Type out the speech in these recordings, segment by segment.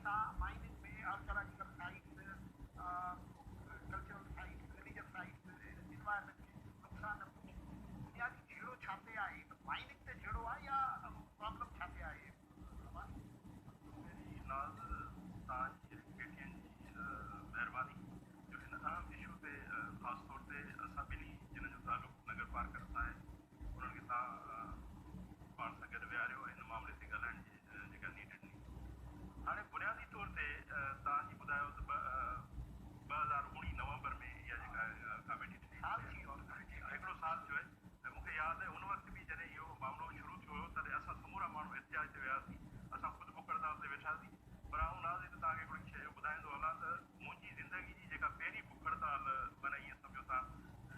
سان mining ۾ archaeological sites, cultural sites, religious sites, environment کي نقصان نه پهچي. بنيادي جهيڙو ڇا تي آهي؟ ته مائننگ تي جهيڙو آهي يا پرابلم ڇا تي آهي امان؟ پهرين ناز توهان جي ۽ ڪي ٽي اين جي مهرباني جو هن اهم اشو تي خاص طور تي اسان ٻنهي جنھن جو تعلق نگر پارڪر سان آهي انهن کي توهان پاڻ سان گڏ ويهاريو ۽ هن معاملي تي ڳالهائڻ جي جيڪا نيڊ ڏني. هاڻي بنيادي طور تي توهان جي ٻڌايو ته 2019 نومبر ۾ اها جيڪا ڪاميٽي ٺهي سال ٿي ويو آهي. هڪڙو سال ٿيو آهي ۽ مون کي ياد آهي ان وقت به جڏهن اهو معاملو شروع ٿيو هيو تڏهن اسان سمورا ماڻهو احتجاج تي وياسين، اسان خود بک هڙتال تي ويٺاسين پر آئون ناز هتي توهان کي هڪڙي شيء اهو ٻڌائيندو هلان ته منهنجي زندگي جي جيڪا پهرين بک هڙتال معنيٰ ائين سمجهو توهان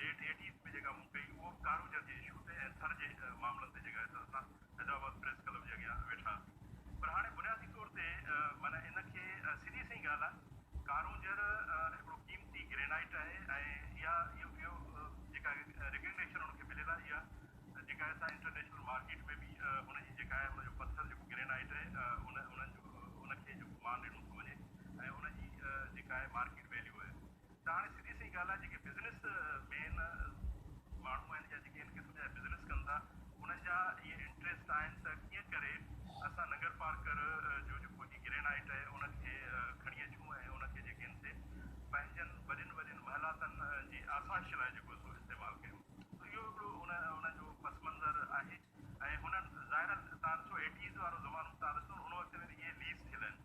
ليٽ ايٽيز ۾ جيڪا مون ڪئي اهو به ڪارونجهر جي اشو تي ۽ ٿر جي معاملن تي جيڪا اسان حيدرآباد پريس ڪلب جي اڳيان ويٺا هئاسين پر هاڻي بنيادي طور تي معنيٰ ان کي سڌي سئين ڳالهه آهي ڪارونجهر هڪڙو قيمتي گرينائيٽ آهي ۽ اها اهو اهو جيڪا ريڪگنيشن ان کي مليل آهي اها جيڪا آهي سا انٽرنيشنل مارڪيٽ ۾ به ان جي جيڪا آهي ان جو پٿر جيڪو گرينائيٽ آهي ان انهن جو ان کي جيڪو مان ڏنو ٿو وڃي ۽ ان جي جيڪا آهي مارڪيٽ ويليو آهي ته هاڻي سڌي سئين ڳالهه آهي جيڪي بزنس مين ماڻهو آهن يا جيڪي ان قسم جا بزنس ڪن ٿا انهن جا اهي انٽريسٽ آهن ته ڪيئن ڪري اسان ننگر پارڪر جو جيڪو هي گرينائيٽ آهي ان کي کڻي اچون ۽ ان کي جيڪي آهن سي پنهنجن وڏين وڏين محلاتن جي آسائش لاء جيڪو سو استعمال ڪيون ته اهو هڪڙو ان انهن جو پس منظر آهي ۽ هنن ظاهرا تان ڏسو ايٽيز وارو زمانو تان ڏسو ان وقت ۾ اهي ليز ٿيل آهن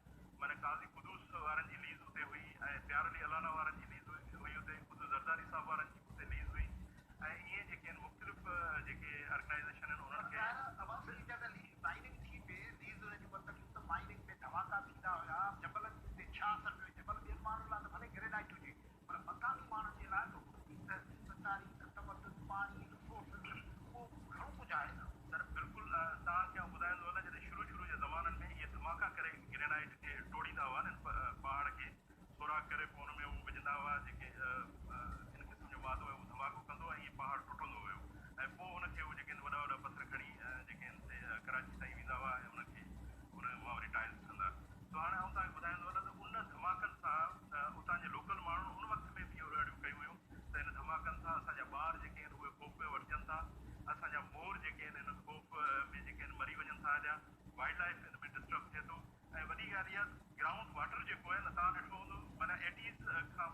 معنيٰ قاضي قدوس وارن جي ليز اتي هئي ۽ پيار علي الانا وارن جي ليز هئي اتي خود زرداري صاحب وارن جي اتي ليز هئي ۽ ائين جيڪي آهن مختلف جيڪي آرگنائيزيشن آهن انهن پر کي ظاهر عباس علي جا ته مائننگ ٿي پئي ليز انهن جون ورتل هيون ته مائننگ ۾ ڌماڪا ٿيندا هيا جبلن تي ڇا اثر پيو جبل ٻين ماڻهن لاء ته ڀلي گرينائيٽ هجي پر مقامي ماڻهن جي لاء ته انهن جي تهذيب، تاريخ، تمدن، پاڻي، ريسورسز اهو گهڻو ڪجهه آهي نه. سر بلڪل توهان کي آئون ٻڌائيندو هلان جڏهن شروع شروع جي زمانن ۾ اهي ڌماڪا ڪري گرينائيٽ کي ٽوڙيندا هئا نه پهاڙ کي سوراخ ڪري پوء ان ۾ اهو وجهندا هئا جيڪي ان قسم جو مادو ۽ اهو ڌماڪو ڪندو ۽ ائين پهاڙ ٽٽندو هيو ۽ پوء ان کي اهي جيڪي آهن وڏا وڏا پٿر کڻي جيڪي آهن سي ڪراچي تائين ويندا هئا ۽ ان کي ان مان وري ٽائلز ٺهندا سو هاڻي آئون توهان کي ٻڌائيندو هلان ته ان ڌماڪن سان اتان جي لوڪل ماڻهن ان وقت ۾ به اهو رڙيون ڪيون هيون ته هن ڌماڪن سان اسان جا ٻار جيڪي آهن اهي خوف ۾ وٺجن ٿا، اسان جا مور جيڪي آهن هن خوف ۾ جيڪي آهن مري وڃن ٿا هليا، وائلڊ لائيف ان ۾ ڊسٽرب ٿئي ٿو ۽ وڏي ڳالهه اها ته گرائونڊ واٽر جيڪو آهي نه توهان ڏٺو هوندو معنيٰ ايٽيز کان